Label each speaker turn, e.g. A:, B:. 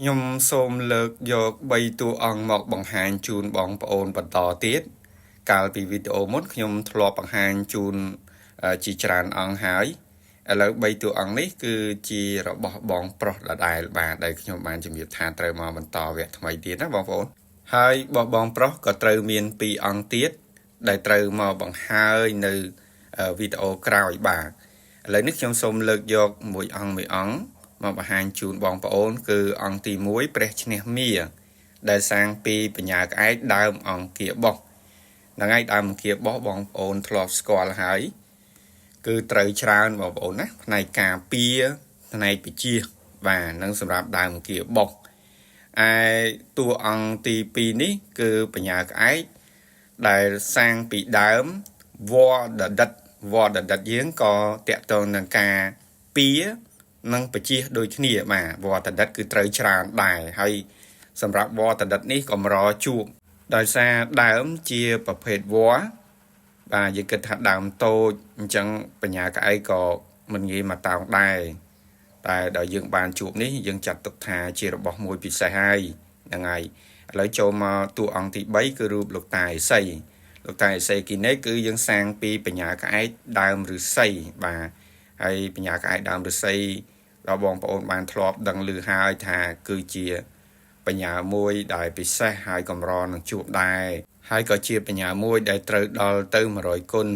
A: ខ្ញុំសូមលើកយក3តួអង្គមកបង្ហាញជូនបងប្អូនបន្តទៀតកាលពីវីដេអូមុនខ្ញុំធ្លាប់បង្ហាញជូនជាច្រើនអង្គហើយឥឡូវ3តួអង្គនេះគឺជារបស់បងប្រុសដដែលបាទដែលខ្ញុំបានជំរាបថាត្រូវមកបន្តវគ្គថ្មីទៀតណាបងប្អូនហើយបងប្រុសក៏ត្រូវមាន2អង្គទៀតដែលត្រូវមកបង្ហាញនៅវីដេអូក្រោយបាទឥឡូវនេះខ្ញុំសូមលើកយកមួយអង្គមួយអង្គមកបង្ហាញជូនបងប្អូនគឺអង្គទី1ព្រះឈ្នះមាដែលសាងពីបញ្ញាក្អែកដើមអង្គាបោះហ្នឹងហើយដើមអង្គាបោះបងប្អូនធ្លាប់ស្គាល់ហើយគឺត្រូវច្រើនបងប្អូនណាផ្នែកការពារផ្នែកវិជាបាទនឹងសម្រាប់ដើមអង្គាបោះឯតួអង្គទី2នេះគឺបញ្ញាក្អែកដែលសាងពីដើមវដដិតវដដិតយើងក៏តកតងនឹងការពារនិងបជាដូចគ្នាបាទវត្តដិតគឺត្រូវច្រើនដែរហើយសម្រាប់វត្តដិតនេះកម្រជួបដោយសារដើមជាប្រភេទវល្លិបាទយើងគិតថាដើមតូចអញ្ចឹងបញ្ញាក្អែកក៏មិនងាយមកតោងដែរតែដល់យើងបានជួបនេះយើងចាត់ទុកថាជារបស់មួយពិសេសហើយហ្នឹងហើយឥឡូវចូលមកតួអង្គទី3គឺរូបលោកតាឥសីលោកតាឥសីគីនេះគឺយើងសាងពីបញ្ញាក្អែកដើមឫស្សីបាទហើយបញ្ញាក្អែកដើមឫស្សីដល់បងប្អូនបានធ្លាប់ដឹងឮហើយថាគឺជាបញ្ញាមួយដែលពិសេសហើយកម្រនឹងជួបដែរហើយក៏ជាបញ្ញាមួយដែលត្រូវដល់ទៅ100គុណ